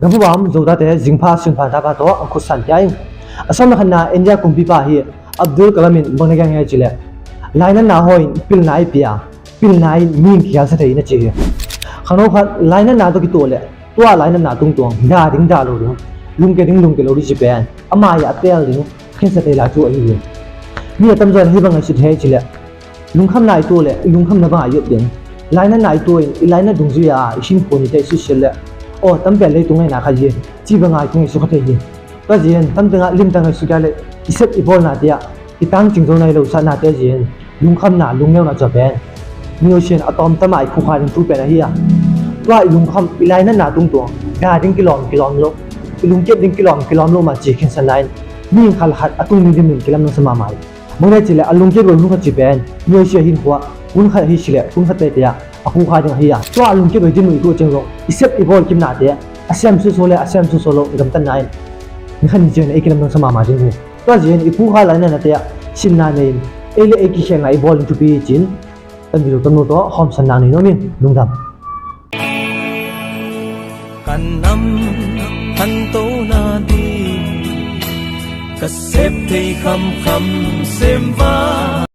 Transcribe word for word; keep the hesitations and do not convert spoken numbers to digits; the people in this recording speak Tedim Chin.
Gam huam Zo tate zingpha sunpha tapa tawh a khutsan tia in. A sawm le khatna India kumpipa hi Abdul Kalam in bang na gen hiam cih leh, lainatna hawi in pilna i pia, pilna in mi in kikhelsa thei in a ci hi. Khangno khat lainatna tawh kituak leh tua lainatna tungtuang da ding da lo ding, lungkia ding lungkia lo ding ci pen ama i a tel ding khensa thei lai thu ahi hi. Mi a tamzaw in hih bang a ci thei cih leh, lungkhamna i tuak leh i lungkhamna bangah i ot ding. Lainatna i tuak in i lainat dungzui a i hinkhua nite i susia leh, aw, tampen leitung ngaihna khat hi, ci bangah i kingaihsut kha thei hi. Tua zia in tamtengah limtak ngaihsut kei leh i sep i bawlnate ah i tangcing zo nai lo satnate zia in lungkhamna lungneuna cih pen mi nusia in a tawmtam a i khukha ding thu pen ahi a. Tua i lungkham i lainatna tungtuang da ding kilawm kilawm lo, i lungkiat ding kilawm kilawm lo mah ci khensa na in, mi in khat le khat a tung ding dinmun kilamdangsa mahmah hi. Bang hang hiam cih leh a lungkiat huai hun khat ci pen mi nusia hinkhua hun khat ahi cih leh hun khat tete ah a khukha ding ahi a. Tua a lungkiat huai dinmun i tuak ciang zong i sep i bawl kimnate a siam suso le a siam suso lo i gamtatna in ni khat ni ciang ei kilamdangsa mahmah ding hi. Tua zia in i khukha lainatnate ah sinna nei in ei le ei kikhelna i bawl ding thupi hi ci-in kan video tamnu tawh hawmsan nak nei nuam in lungdam. Ka nam khanto nading ka sep thei khamkham sem va.